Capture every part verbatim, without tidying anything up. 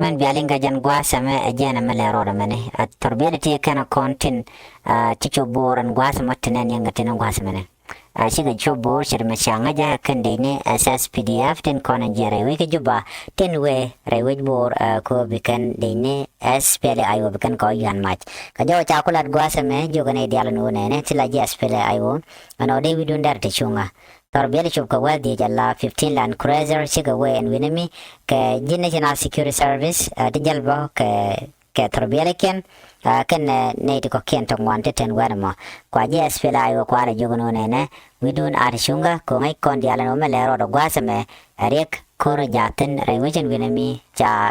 Mɛn bia liŋ kɛ jɛn gua̱a̱th ɛmɛ ɛ jɛn ɛmɛ lɛ rɔɔdɛ mɛni. Ɛ thɔrbiɛl ti kɛn ɛ kɔn tin, ɛ, ci cop bo̱o̱r ɛn gua̱a̱th ɛmɔ tin ɛn yɛn kɛ tin ɛn gua̱a̱th ɛmɛni. Ɛ cikɛ cop bo̱o̱r cɛ ri mɛ ca ŋäcä kɛn dec ni S S P D F tin kɔn ɛn jiɛn rɛy wec kä Juba tin wee rɛy wec bo̱o̱r, ɛ, kɛ ɣöö bi kɛn dec ni S P L A I O bi kɛn kɛ ɣɔ̱ yuan mac. Kɛ jɔw ca ku lat gua̱a̱th ɛmɛ jiök ɛn ɛ diaal ɛn ɣöö nɛnɛ ti la ji̱ S P L A I O ɛn ɣɔ̱ dee wi̱cdun dɛr ti cuŋä. Thɔrbiɛl cop kɛ wäl dhiec ala fifteen Land Cruiser cikɛ wee ɛn wi̱nɛ mi kɛ ji̱ National Security Service, ɛ, ti jäl bä kɛ, kɛ thɔrbiɛlikiɛn, ɛ, kɛn, ɛ, nɛy ti kɔ̱kiɛn tɔ̱ ŋuan ti ten wɛn ɛmɔ. Kua ji̱ S P L A I O kua lɛ jiök ɛn ɣöö nɛnɛ wi̱cdun a ti cuŋä kɛ ɣöö ŋäc kɔn diaal ɛn ɣöö mɛ lɛ rɔɔdɛ gua̱a̱th ɛmɛ ɛ riɛk ko̱r ɛ jaathin rɛy wec ɛn wi̱nɛ mi ca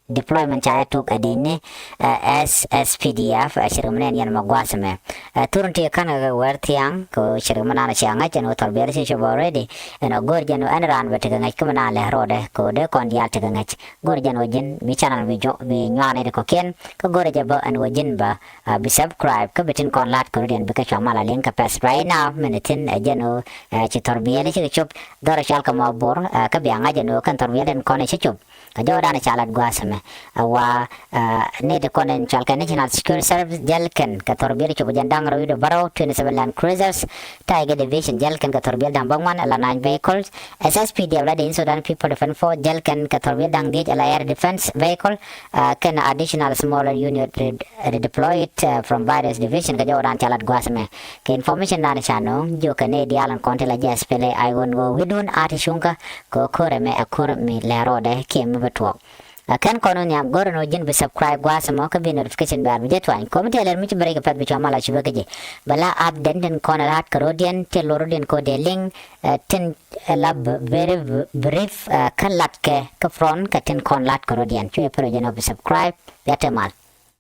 deployment ca jɛ tuk ɛ dec ni, ɛ, S S P D F, ɛ, cɛ ri mɛ nɛn yɛn mɛ gua̱a̱th ɛmɛ. Ɛ, thurun ti kän kɛ wɛr thiaŋ kɛ ɣöö cɛ ri mɛ naan cia ŋäc ɛn ɣöö thɔrbiɛl ci cop already. Ɛn ɣöö go̱o̱r jɛn ɣöö ɛn raan bɛ tekɛ ŋäc kä mɛ naan lɛ rɔɔdɛ kɛ ɣöö dee kɔn diaal tekɛ ŋäc. Go̱o̱r jɛn ɣöö ji̱n bi channel bi jɔ, bi nyuaak ni ti kɔ̱kiɛn. Kä go̱o̱r jɛ bä ɛn ɣöö ji̱n bä, ɛ, bi subscribe kä bi tin kɔn la̱t kɛ rɔ̱diɛn bikɛ cua mal a liŋ kɛ pɛth right now. Mɛn thi̱n ɛ jɛn ɣöö, ɛ, ci thɔrbiɛl cikɛ cop dhɔr cal kɛ mɔ bo̱r, ɛ, kä bia ŋa̱c ɛn ɣöö kɛn thɔrbiɛl tin kɔn ci cop. Kɛ jɔwdan ca lat gua̱a̱th ɛmɛ. Ɛ wa, ɛ, ni ti kɔn in cɔal kɛ National Security Service jäl kɛn kɛ thɔrbiɛl cop jɛn da̱ŋ rɛw wi̱cdɛ bärɔw, twenty seven Land Cruisers, Tiger Division jäl kɛn kɛ thɔrbiɛl da̱ŋ bäŋuan, ala nine vehicles, S S P D F la di in Sudan People Defense Force jäl kɛn kɛ thɔrbiɛl da̱ŋ dhiec, ala air defense vehicle, ɛ, kɛn additional smaller unit red- redeployed, ɛ, from various division. Kɛ jɔwdan ca lat gua̱a̱th ɛmɛ. Kɛ information dan ca nööŋ jiök kɛ ni diaal in kɔn ti la ji̱ S P L A I O ɛn ɣöö wi̱cdun a ti cuŋä kɛ ɣöö ko̱r ɛmɛ ɛ ko̱r mi lɛ rɔɔdɛ kiɛ mi bi tuɔɔk. Ɛ kɛn kɔn wä nhiam go̱r ɛn ɣöö ji̱n bi subscribe gua̱a̱th ɛmɔ kä bi notification bell bi jɛ tuany. Komi tɛlɛr mi ci bɛ rɛy kɛ pɛth bi cua mal a ci bä kä ji̱. Bɛ la update tin kɔn ɛ la̱t kɛ rɔ̱diɛn, tin lo̱r rɔ̱diɛn kɛ ɣöö dee liŋ, ɛ, tin, ɛ, la b-, very b-, brief, ɛ, kä latkɛ kä front kɛ tin kɔn la̱t kɛ rɔ̱diɛn. Cuɛ pär ɣöö jɛn ɣöö bi subscribe, bia te mal.